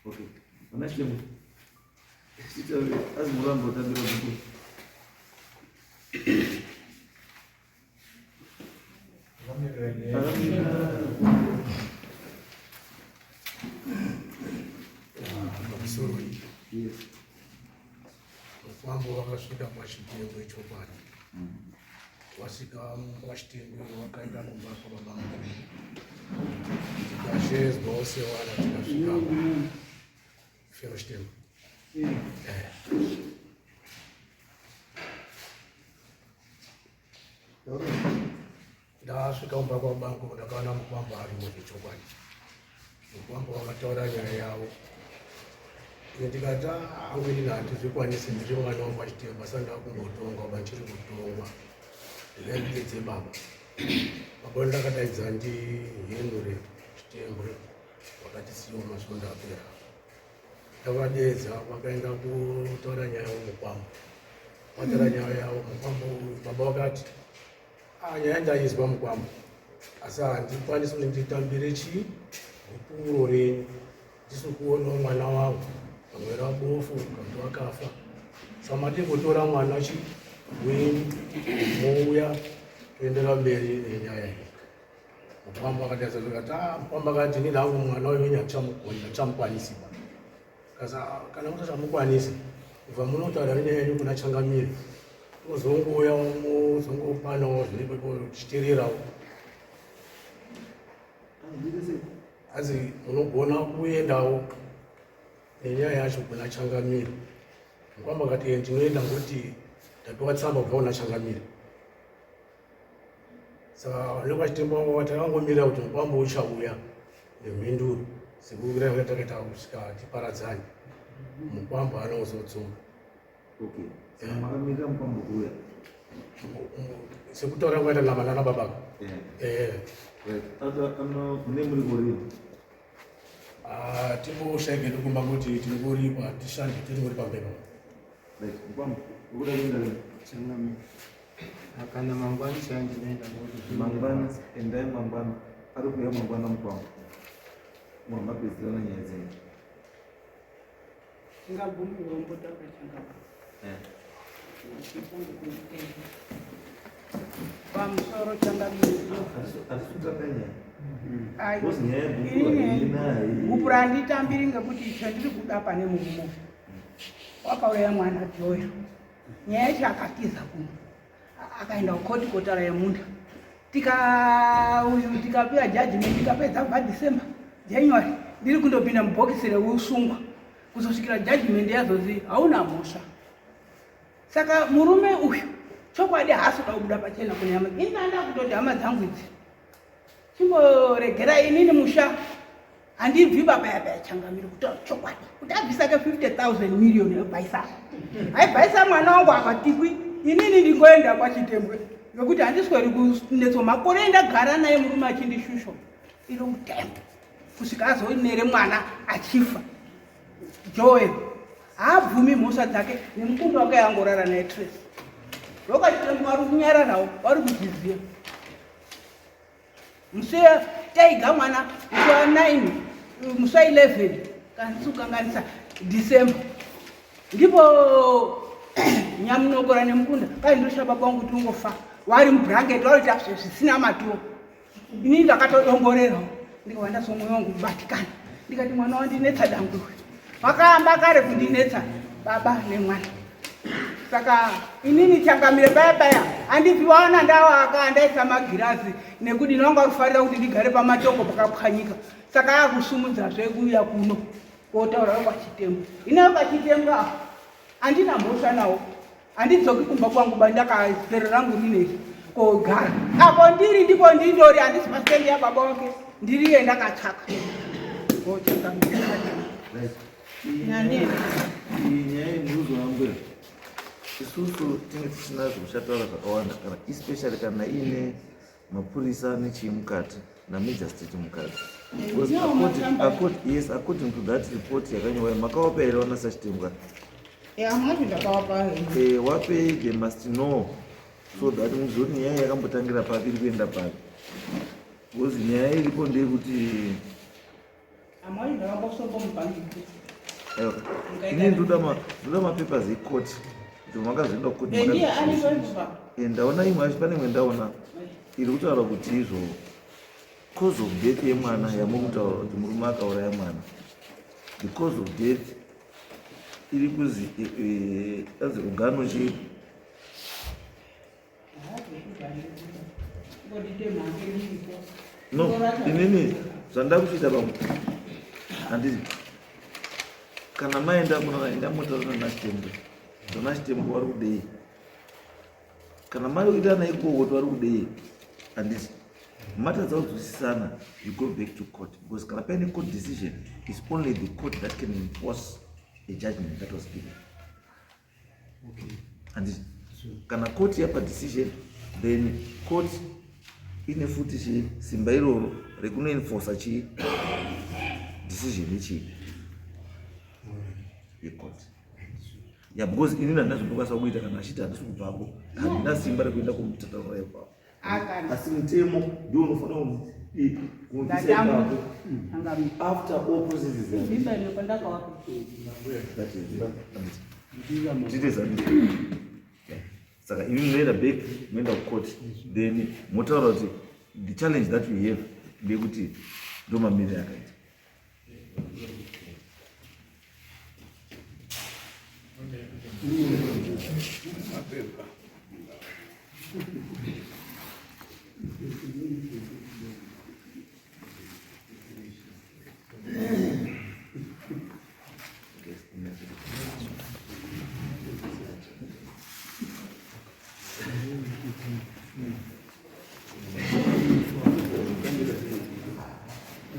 Okay. Vana Chitembo. Chitaure azi muramba utambira mukuru. Pamusoro iyi. Yes. Mukwambo wakasvika kwaChitembwe chokwadi. Wasvika kwaChitembwe wakaenda kumba kwababa mukuru. Tikashedzwawo sewana tikasvika Fero Chitembwe. Eh. Ndasvika kumba kwabangu ndakaona mukwambo arimo zvechokwadi. Mukwambo wakataura nyaya yavo. Ine ndikati ah, hangu inini handizvikwanisi ndiri mwana wangu achitemba saka ndakumbotongwa ba ndichiri kutongwa. Ndikaipedze baba. Baba ndakadaidza ndi Henry Chitembwe wakatisiyawo masvondo apera. Ndavadeedza vakaenda kutaura nyaya yavo mukwambo. Vataura nyaya yavo mukwambo baba vakati ah, nyaya ndaizwa mukwambo asi handikwanisi kuti nditambire chii gupuro renyu ndisi kuonawo mwana wangu pamwe rabofu kana wakafa saka madii kutora mwana chi wenyu mouya toendera mberi nenyaya iyi Mukwambo akati akati ah mukwambo akati ini hangu mwana uyu wenyu handichamukwanisi ba. Kaza ah, kana musachamukwanisi kubva munotaura nenyaya yenyu kuna changamire ozongouya mozongopanawo zviripo tichiteererawo. Hanzi munogona kuendawo nenyaya yacho kuna changamire. Mukwambo akati eh, ndinoenda ngokuti ndapiwa tsamba kubva kuna changamire. Saka nekwachitembo wangu vati takangomira kuti mukwambo uchauya nemhinduro sekuwira kwatakaita kusvika tiparadzane mukwambo haana kuzodzoka. Okay. Saka makamirira mukwambo kuuya? Sekutaura kwaita nama nana baba. Eh. Right. Ano mune muri kurini? Ah, timboshaike kumba kuti tiri kuripa tishande tiri kuri pamberi. Right. Mukwambo, ukuda kuenda rini? Changamire. Kana mangwana chaiye ndinoenda ngokuti mangwana endai mangwana ari kuuya mangwana mukwambo mwamapedzerana nyaya dzenyu Tingabvumi urombo takachanga. Eh. Pamusoro changamire. Hatisi kutanga nyaya. Aiwa. Because nyaya yegupuro haina Gupuro handitambiri ngekuti chandiri kuda pane murume. Wakauraya mwana Joya. Nyaya yacho akatiza kuno. Akaenda kukoti kotara yemunda. Tika uyu tikapiwa judgment tikapedza kubva December, January ndiri kundopinda mubhokisi reusungwa kuzosvikira judgment yazozi hauna mhosva. Saka murume uyu chokwadi haasi kuda kubuda pachena kune hama. Ini ndanda kutoti hama dzangu idzi chimboregera inini musha handibvi baba yabaya changamire kutaura chokwadi kuti abvisake 50000 million yobvaisa aibvaisa mwana wangu akatikwi inini ndingoenda kwachitembwe ngekuti handisweri kunetswa makore ndagara naye murume achindishusho iro mutembo kusvika azonere mwana achifa joel haabvumi mhosva dzake nemukumbi wake yangorara naye trace rokachitembwe vari kunyararawo vari kuzviziva Musi taiga mwana musi wa 9 musi wa 11 kana kukanganisa December ndipo nyamunokora nemukunda kai ndosha baba wangu kuti ungofa wari mublanket waita zvisina maturo ini ndakatodongorerawo ndikabva ndazwa mwoyo wangu kubatikana ndikati mwana wandinetsa dangwe vakaamba kare kundinetsa baba nemwana saka inini changamire paya paya handibvi waona ndawaka andaisa magirazi nekuti ndinonga kufarira kuti ndigare pamatoko pakapwanyika saka akusumudzazve kuuya kuno kotaura kwachitembo ine kwachitembo apa handina mhosva nawo handidzoki kumba kwangu bandakazero rangu rineri kogara apo ndiri ndipo ndindori handisi pastendi yababa wake ndiriye ndakatsvaka Nyaya yemuruzo wangu isusu tinge tisina zvekuchataura zvakawanda kana especially kana iine mapurisa nechii mukati namajustate mukati yes according to that report yakanyorwa makawapa here vana sachitembwa eh, wapei they must know so that muzive kuti nyaya yakambotangira papi iri kuenda papi because nyaya iripo ndeyekuti Ndakambosomba mubhangi. Ini ndoda mapapers ecourt kuti makazoenda kucourt. Ndiye aripo ipo. Ndaona imwe yacho, pane imwe ndaona iri kutaura kuti izvo cause of death yemwana yamuri kutaura kuti murume akauraya mwana, the cause of death iri kuzi anzi ugano chii? No, inini zvandakuchiita pamwe handiti kana maenda munoenda motaura nanachitembo, nanachitembo vari kudei, kana mari kuita naikoko kuti vari kudei, handiti matadza kunzwisisana, you go back to court, because kana paine court decision, it's only the court that can enforce a judgment that was given. Handiti kana court yapa decision, then court ine futi chii, simba iroro rekunoenforca chii, decision yechii, yecourt. Ya, because inini handina zvindokwanisa kuita. Kana achiti handisi kubvapo, handina simba rekuenda kumutataura ipapo, asi mutemo ndio unofanira kumubvisa ipapo after all processes. That is it. Tite zani. Saka imi munoenda back, munoenda kucourt, then motaura kuti the challenge that we have ndeyekuti ndo mamiriro akaita.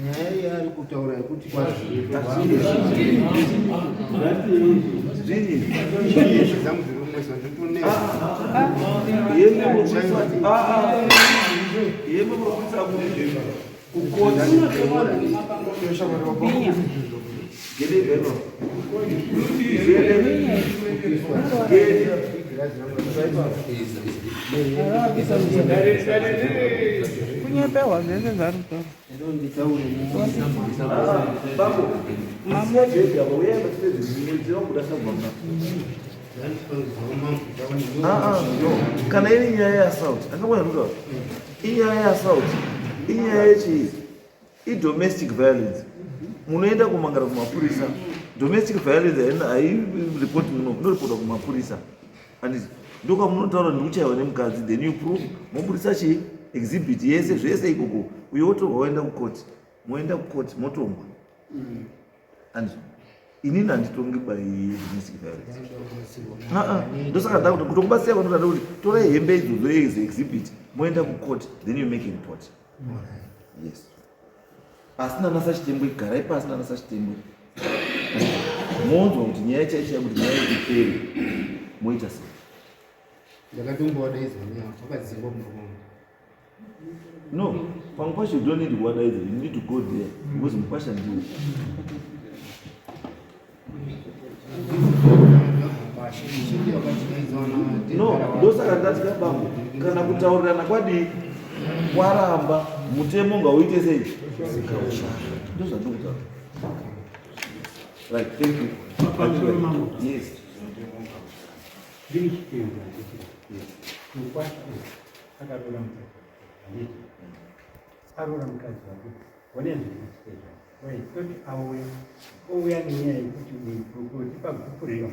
Nyaya iyi ari kutaura yekuti Zvinyi? Dzangu dziri kumwesa nditonesa. Yemwe murikuisa kukoti gede beno gede gede. Kunyepewa zvese zvari kutaura. Bambo, masiya jezi apa, uyai patipedze kuda sabva muna. No, kana iri nyaya yeassault, andinokuona kutaura inyaya yeassault, inyaya yechii, idomestic violence, munoenda kumangara kumapurisa. Domestic violence hairipoti muno, inoripotwa kumapurisa, handiti? Ndokwamunotaura ndikuchaiwa nemukadzi, then you prove, mobudisa chii, exhibit yese, zvese ikoko, uye wotorwa woenda kukoti, moenda kukoti motongwa, handiti? Inini handitongi by domestic violence. Ndosaka ndakuti kutokubatsira kwanoda kuti torai hembe idzodzo as exhibit, moenda kucourt, then you make a report. Yes, asi nana Sachitembwe, garai pasi nana Sachitembwe, monzwa kuti nyaya chaichai, kuti nyaya ipere, moita sei. Ndakatombovadaidzwa neavo vakadzingwa kumba kwangu. No, pamwe pacho you don't need kuvadaidza, you need to go there, because mukwasha ndiwo. No, ndosaka ndati kabango, kana kutaurirana kwadii, kwaramba, mutemo ngauite sei, ngaushanda. Ndozvandikutaura. Right, thank you. Yes. Ndiri chitenda chiti mukwasha akaroora mukadzi, handiti? Aroora mukadzi wake, one zviri kuitika. Waitoti auya, ouya nenyaya yekuti kutipa gupuriro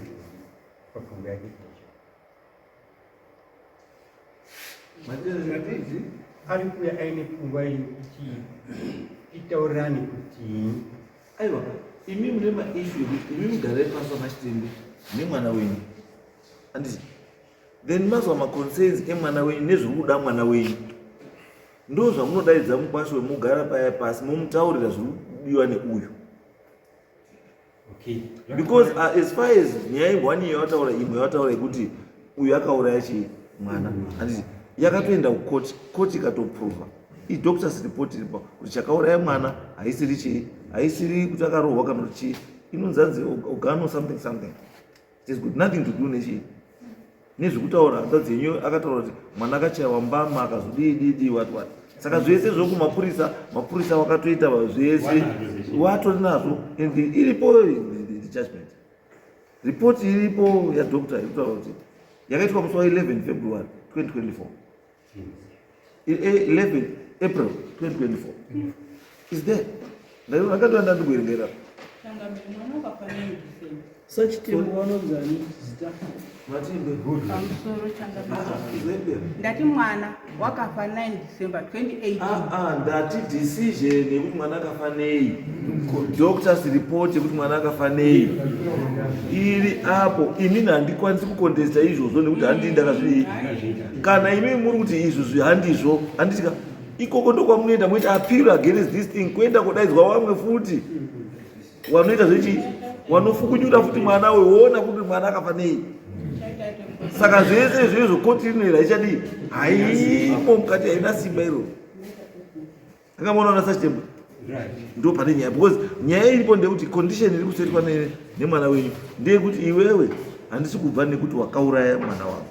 papfungwa yake icho. Matizi. Ari kuuya aine pfungwa yekuti titaurirane kuti Aiwa, imi mune maissue ekuti imi mugare pasi pamachitembe nemwana wenyu, handiti? Then mazwa maconcerns emwana wenyu nezviri kuda mwana wenyu, ndo zvamunodaidza mukwasha wemugara paya pasi, momutaurira zviri kudiwa neuyu. Because as far as nyaya imwani yawataura, imwe yawataura yekuti uyu akauraya chii, mwana, handiti? Yakatoenda kukoti, koti ikatoprova, idoctors report iripo kuti chakauraya mwana haisiri chii, haisiri kuti akarohwa kana kuti chii, inonzi anzi organo something something. It has got nothing to do nechii, nezvekutaura hanzvadzi yenyu akataura kuti mwana akachaiwa mbama, akazodii dii dii, what what. Saka zvese zvokumapurisa, mapurisa wakatoita zvese. Watori nazvo and iripo the judgment report iripo yadoctor irikutaura kuti yakaitwa musi wa 11 February 2024, 11 April 2024 is there. Ndakatoenda ndikuerengera. Sachitembo vanonzani zita? Matimbe. Pamusoro, changamire, ndati mwana wakafa 9 December 2018. Ah, ah, ndati decision yekuti mwana akafa nei, doctors report yekuti mwana akafa nei iri apo. Inini handikwanisi kucontesta izvozvo nekuti handii ndakazvii. Kana imi muri kuti izvozvi handizvo, handitika ikoko ndokwamunoenda moita appeal against this thing, kuenda kudaidzwa vamwe futi wanoita zvechi wanofukunyura futi mwana uyu, woona kuti mwana akafa nei. Saka zvese izvozvo koti rinoera ichadii, haimo mukati, haina simba iro. Akamaona nasachitembo ndo pane nyaya, because nyaya iripo ndeyekuti condition iri kusetwa nemwana wenyu ndeyekuti iwewe handisi kubva nekuti wakauraya mwana wangu,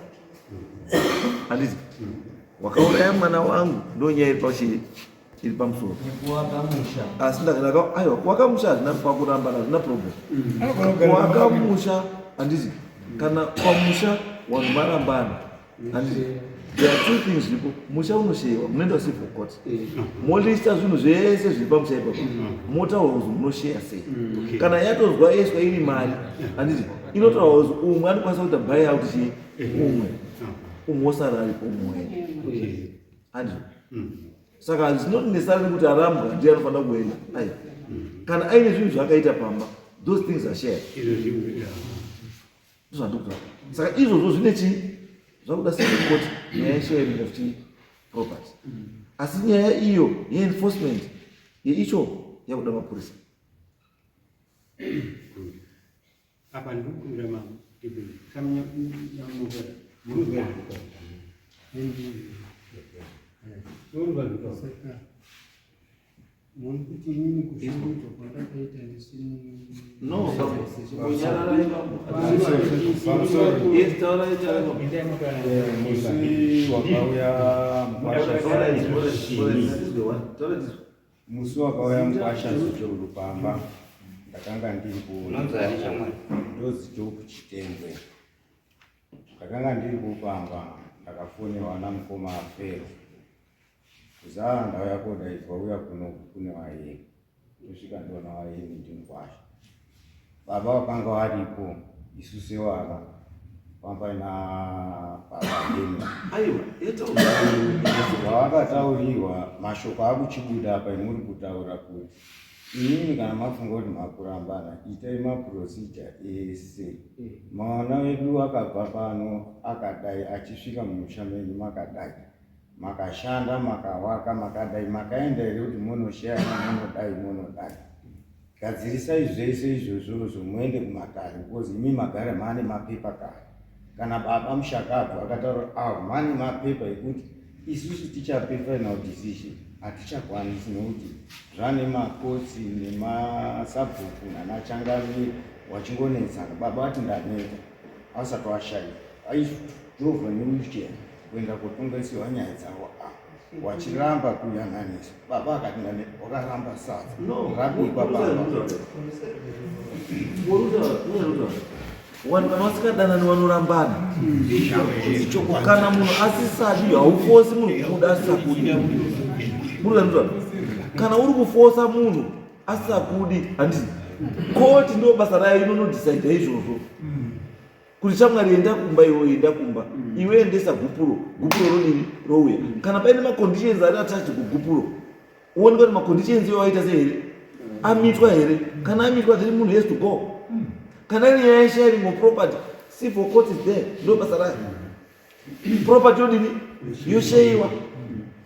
handiti wakauraya mwana wangu. Ndo nyaya iri pachii, iri pamusoro. Asi ndakanaka, aiwa, kuwaka musha hazvina pakurambana, hazvina problem kuwaka musha, handiti? Kana pamusha vanhu varambana, handiti, there are two things zviripo. Musha unosheyiwa, munoenda civil court, molista zvinhu zvese zviri pamusha ipapo, motaura kuzi munosheya sei. Kana yatozwa yeswa iri mari, handiti, inotaura kuzi umwe anokwanisa kuita buy out chii, umwe osara aripo, umwe oenda, handiti? Saka it's not necessarily kuti arambwa ndiye anofanira kuenda, aiwa. Kana aine zvinhu zvaakaita pamba, those things are shared. Ndozvandikutaura. Saka izvozvo zvine chii, zvakuda civil court, nyaya yesharing of chii, property. Asi nyaya iyo yeenforcement yeicho yakuda mapurisa. Apa ndikukumbira mama samnyamukera muruzwa muruzwa. Muri kuti inini kushungudzwa kwandakaita ndisiri No, kunyarara ipapo. Yes, taurai, taurai. Musi wakauya mukwasha Taurai, taurai, taurai. Taurai. Musi wakauya mukwasha Zitoro pamba, ndakanga ndiripo. Ndozi Job Chitengwe. Ndakanga ndiripo pamba, ndakafonerwa namukoma Afero kuzaa ndauya kodaidzwa, uya kuno kune vaeni. Ndosvika ndoona vaeni, ndimukwasha. Baba vakanga varipo, isu sevana pambaina baba Henry. Aiwa, yetaura. Zvavakataurirwa, mashoko akuchibuda apa imuri kutaura kuti inini kana mafunga kuti makurambana, itai maprocedure ese. Mwana wedu akabva pano akadai, achisvika mumusha menyu makadai, makashanda, makawaka, makadai, makaenda here kuti munoshayana, munodai, munodai, gadzirisai zvese izvozvozvo, muende kumatare, because imi magara maane mapepa kare. Kana baba mushakabvu akataura avo mane mapepa ekuti isusu tichape final decision, hatichakwanisi nekuti zvane makotsi nemasabhuku nanachangamiri wachingonetsana. Baba vati ndaneta, asati washaika aidrovha newheelchair kuenda kotongeswa nyaya dzavo, a wachiramba kuyananisa. Baba akati ndaneta, wakaramba sadza No. rabikwa baba. Vanhu kana vasikadanani vanorambana. Kana munhu asisadi, haufosi munhu kuda asisakudi. Murikuza, kana uri kufosa munhu asisakudi, handiti koti ndo basa rayo inonodhisaidha izvozvo kuti shamwari enda kumba, iwe enda kumba, iwe endesa gupuro, gupuro rodini, rouya. Kana paine maconditions ari attached kugupuro, uoneka kuti maconditions iwo aita sei here, amitwa here. Kana amitwa, then munhu has to go. Kana iri nyaya yesharing of property, civil court is there, ndo basa rayo. Property yodini, yoshayiwa.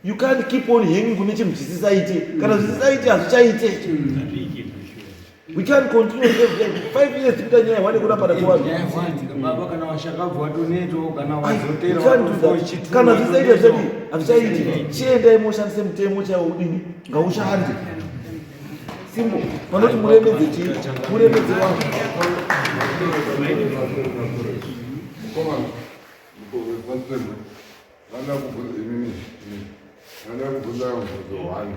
You can't keep on hanging kune chinhu chisisaite. Kana zvisisaite, hazvichaite. We can't continue every 5 years tikuita nyaya wane kurambana kwevanhu. Baba kana washakabva watoneto kana wazotera. You can't do that. Kana zvisaite, zvichadii, hazvichaiti. Chiendai moshandise mutemo chaiwo, udini, ngaushande. Simbo panoti muremedze chii, muremedze wangu. Mukomana, vanoda kubvunza inini, vanoda kubvunza mubvunzo one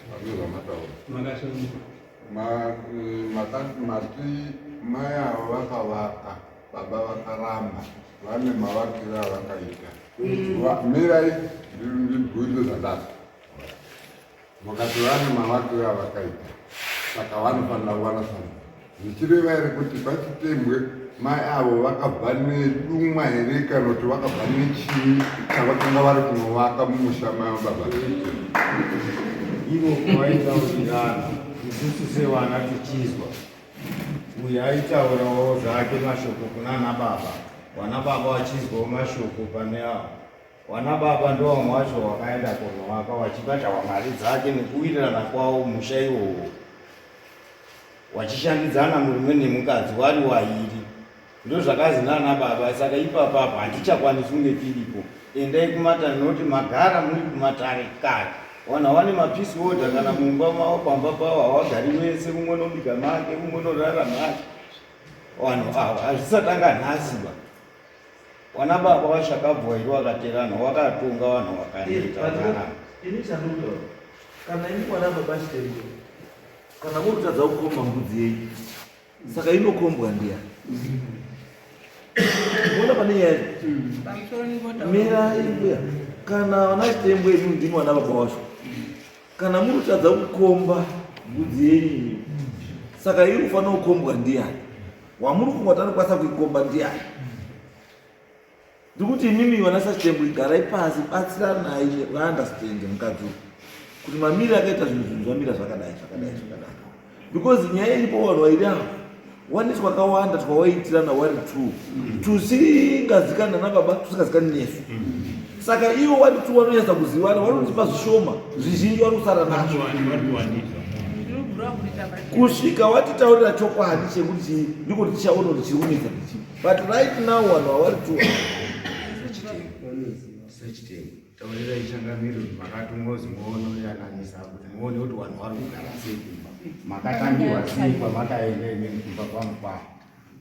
pane zvamataura. Makasununguka. Mati mai avo vakavaka, baba vakaramba, vane mavakiro avakaita. Mirai ndibvunze zvadaro. Mukati vane mavakiro avakaita, saka vanofanira kuwana sambo. Zvichireva here kuti pachitembwe mai avo vakabva nedumwa here kana kuti vakabva nechii chavakanga vari kunovaka mumusha mababa? Ivo vaitaurirana isusu sevana tichizwa. Uyu aitaurawo zvake mashoko kunana baba, vana baba vachizwawo mashoko pane avo. Vana baba ndovamwe vacho vakaenda kunovaka vachibhadharwa mari dzake nekuwirirana kwavo musha iwowo wachishandidzana murume nemukadzi wari wairi ndozvakazi nana baba saka ipapa apa handichakwanisi kunge tiripo endai kumatare nokuti magara muri kumatare kare vanhu vane mapeace order kana mumba mavo pamba pavo hawagari wese umwe nobika make umwe norara make vanhu ava hazvisatanga nhasi ba Wana baba washakabvwa iri wakaterana wakatonga vanhu wakaneta wakaramba. Ini chandinotaura kana ini mwana baba chitendo kana muri kutadza kukomba mbudzi yenyu saka inokombwa ndiyani? Muona pane nyaya mirai mbuya kana vana chitembwe imi ndimi vana baba wacho kana muri kutadza kukomba mbudzi yenyu imi saka iri kufanira kukombwa ndiyani? Wamuri kungoti anokwanisa kuikomba ndiani? Ndikuti imimi vana Sachitembwe garai pasi batsiranai vaunderstand mukadzi uyu kuti mamiri akaita zvinhu zvinhu zvamira zvakadai zvakadai zvakadai because nyaya iripo vanhu vairi ava wane twakawanda twawaitirana wari two tusingazikani nana baba tusingazikani nesu saka ivo wari two vanonyatsa kuzivana vanotipa zvishoma zvizhinji vari kusara nazvo kusvika watitaurira chokwadi chekuti chii ndiko tichaona kuti chiri kunetsa ndichii but right now vanhu vavari two Taurirai changamire kuti makatumwa kuti muonoyananisa kuti muone kuti vanhu vari kugara sei kumba makatangiwa sei kwamakaenda imimi kumba kwamukwaya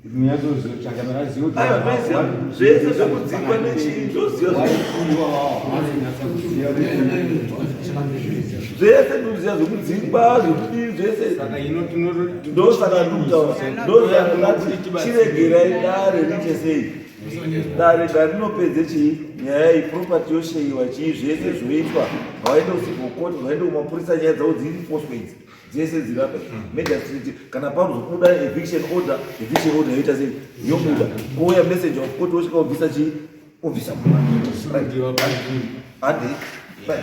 kuti munyatsoziva kuti changamire azive kuti Aiwa, ndinoziva zvese zvekudzingwa nechii ndoziva zvese ndinoziva zvekudzingwa zvekudii zvese saka ino ndosaka ndikutaura ndosaka ndati chiregerai dare riite sei dare ngarinopedze chii nyaya iyi property yosheiwa chii zvese zvoitwa vaende kucivil court vaende kumapurisa nyaya dzavo dziriposwe idzi dzese dzirape magistrate kana pazobuda eviction order eviction order yoita sei yobuda kouya messenger of court wosvika wobvisa chii obvisa right. Adi. Bye.